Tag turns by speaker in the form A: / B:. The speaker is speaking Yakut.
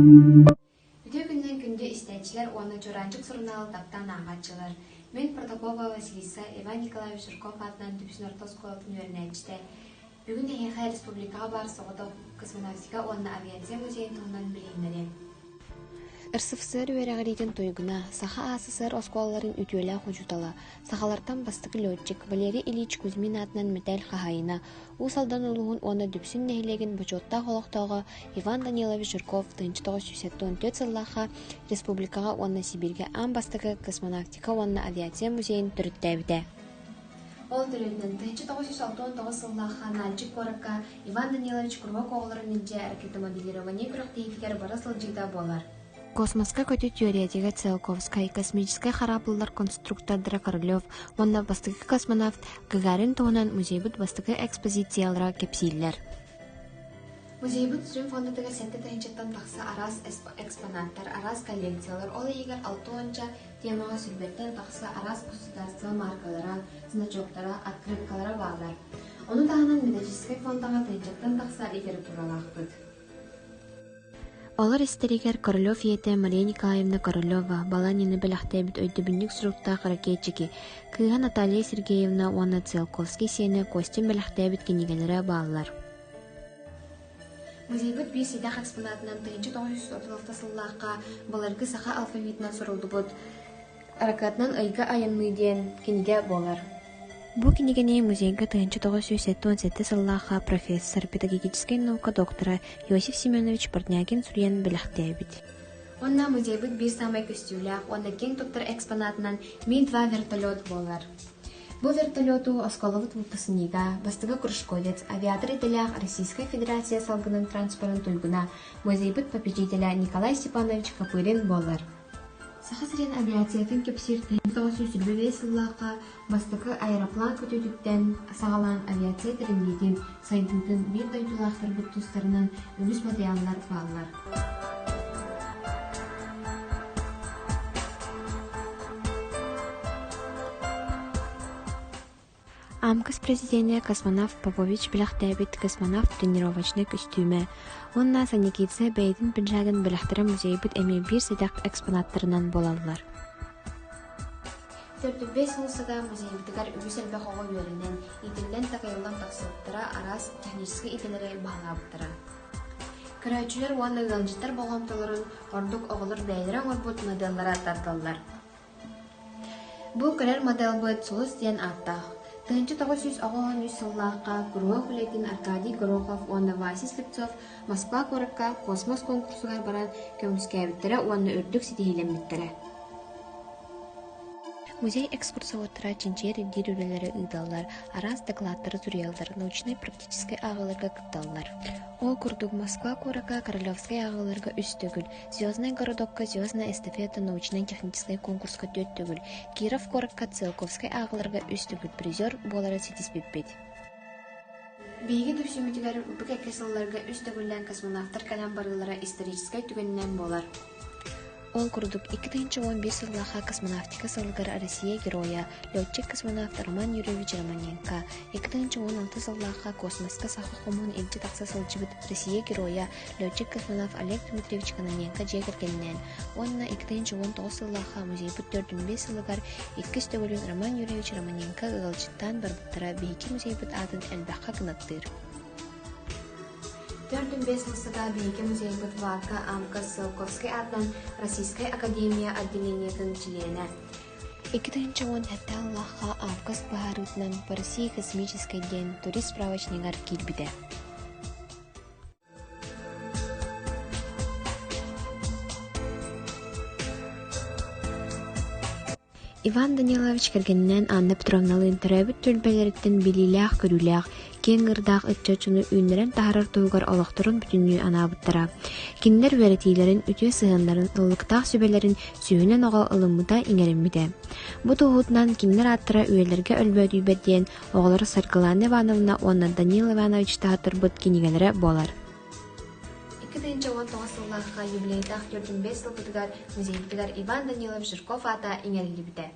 A: Үтүө күнүнэн күндү истээччилэр уонна Чуораанчык сурунаалы таптаан ааҕааччылар! Мин Протопопова Василиса Иван Николаевич Жирков аатынан Дүпсүн орто оскуолатын үөрэнээччитэ. Бүгүн эһиэхэ республикаҕа баар соҕотох космонавтика уонна авиация музейын туһунан билиһиннэриэм.
B: РСФСР үөрэҕириитин туйгуна, Саха АССР оскуолаларын үтүөлээх учуутала, сахалартан бастакы летчик Валерий Ильич Кузьмин аатынан мэтээл хаһаайына, Уус Алдан улууһун уонна Дүпсүн нэһилиэгин бочуоттаах олохтооҕо Иван Данилович Жирков 1974 сыллаахха республикаҕа уонна Сибииргэ аан бастакы космонавтика уонна авиация музейын төрүттээбитэ.
A: Ол төрүөтүнэн 1969 сыллаахха Нальчик куоракка Иван Данилович куруһуок оҕолорун илдьэ ракетомоделирование күрэхтэһиитигэр бара сылдьыыта буолар.
B: Космоска көтүү түөрүйэтигэр Циолковскай, космическай хараабыллар конструктордара Королев уонна бастакы космонавт Гагарин туһунан музейбыт бастакы экспозициялара кэпсииллэр.
A: Музейбыт сүрүн фондатыгар 7 тыһыынчаттан тахса араас экспонаттар, араас коллекциялар, ол иһигэр 60 темаҕа сүүрбэттэн тахса араас государство маркалара, значоктара, открыткалара бааллар. Ону таһынан методическай фондаҕа тыһыынчаттан тахса литературалаахпыт.
B: Олор истэригэр Королев ийэтэ Мария Николаевна Королева Баланины бэлэхтээбит өйдөбүнньүк суруктаах ракетчики, кыыһа Наталья Сергеевна уонна Циолковский сиэнэ Костин бэлэхтээбит кинигэлэрэ бааллар.
A: Музейбыт биир сэдэх экспонатынан 1936 сыллаахха былыргы саха алфавитынан суруллубут «Ракетанан ыйга айанныы» диэн кинигэ буолар.
B: Бу кинигэни музейга 1977 сыллаахха профессор, педагогическай наука доктора Иосиф Семенович Портнягин суруйан бэлэхтээбит.
A: Уонна музейбыт биир саамай көстүүлээх уонна киэҥ туттар экспонатынан Ми-2 вертолет буолар. Бу вертолету оскуолабыт выпускнига, бастакы кружковец, авиатор идэлээх Российскай Федерация салгынын транспорын туйгуна, музейбыт попечителэ Николай Степанович Копырин буолар. Саха сирин авиациятын кэпсиир 1925 сыллаахха бастакы аэроплан көтүүтүттэн саҕалаан авиация тэриллиитин, сайдыытын биир дойдулаахтарбыт тустарынан үгүс матырыйааллар бааллар.
B: АМКС президенэ космонавт Попович бэлэхтээбит космонавт тренировочнай көстүүмэ уонна Санникидзе бэйэтин пиджагын бэлэхтэрэ музейбыт эмиэ биир сэдэх экспонаттарынан буолаллар.
A: Төрдүбэс уулуссата музейбытыгар үгүс элбэх оҕо үөрэнэн, иитиллэн-такайыллан тахсыбыттара, араас техническэй идэлэри баһылаабыттара. Көрөөччүлэр уонна ыалдьыттар болҕомтолорун ордук оҕолор бэйэлэрэ оҥорбут моделлара тардаллар. Бу көрөр моделбыт Сулус диэн ааттаах. 1993 сыллаахха куруһуок үлэтин Аркадий Горохов уонна Вася Слепцов Москва куоракка космос куонкурсугар баран көмүскээбиттэрэ уонна үрдүк ситиһиилэммиттэрэ.
B: Музей экскурсоводтара чинчийэр-ирдиир үлэлэри ыыталлар, араас дакылааттары суруйаллар, научнай-практическай ааҕыыларга кытталлар. Ол курдук Москва куоракка Королевскай ааҕыыларга үс төгүл, Звездный городокка Звездная эстафета научнай-техническай конкурска түөрт төгүл, Киров куоракка Циолковскай ааҕыыларга үс төгүл призер буолары ситиспиппит.
A: Биһиги түмсүүбүтүгэр бу кэккэ сылларга үс төгүллээн космонавтар кэлэн барыылара историческай түгэнинэн буолар.
B: Ол курдук, 2011 сыллаахха космонавтика сылыгар Россия Геройа, летчик-космонавт Роман Юрьевич Романенко, 2016 сыллаахха космоска саха хомуһун илдьэ тахса сылдьыбыт Россия Геройа, летчик-космонавт Олег Дмитриевич Кононенко дьиэ кэргэнинээн уонна 2019 сыллаахха музейбыт 405 сылыгар иккис төгүлүн Роман Юрьевич Романенко ыалдьыттаан барбыттара биһиги музейбыт аатын элбэххэ кынаттыыр.
A: 45 сылга биһиги музейбыт Варка Амка Циолковскай аатынан Российскай Академия отделениетын чилиэнэ.
B: 2017 сыллаахха Август быһаарыытынан По России космическай диэн турист справочнигар киирбитэ. Иван Данилович кэргэнинээн Анна Петровналыын төрөөбүт түөлбэлэриттэн билиилээх-көрүүлээх, киэҥ ыырдаах ыччат дьону үүннэрэн таһаарар туһугар олохторун бүтүннүү анаабыттара. Кинилэр үөрэтиилэрин, үтүө сыһыаннарын, ыллыктаах сүбэлэрин сүүһүнэн оҕо ылыммыта, иҥэриммитэ. Бу туоһутунан кинилэр ааттара үйэлэргэ өлбөөдүйбэт диэн оҕолоро Саргылаана Ивановна уонна Данил Иванович таһааттарбыт кинигэлэрэ буолар.
A: 2019 сыллаахха юбилейдаах 45 сылбытыгар музейбытыгар Иван Данилов Жирков аата иҥэриллибитэ.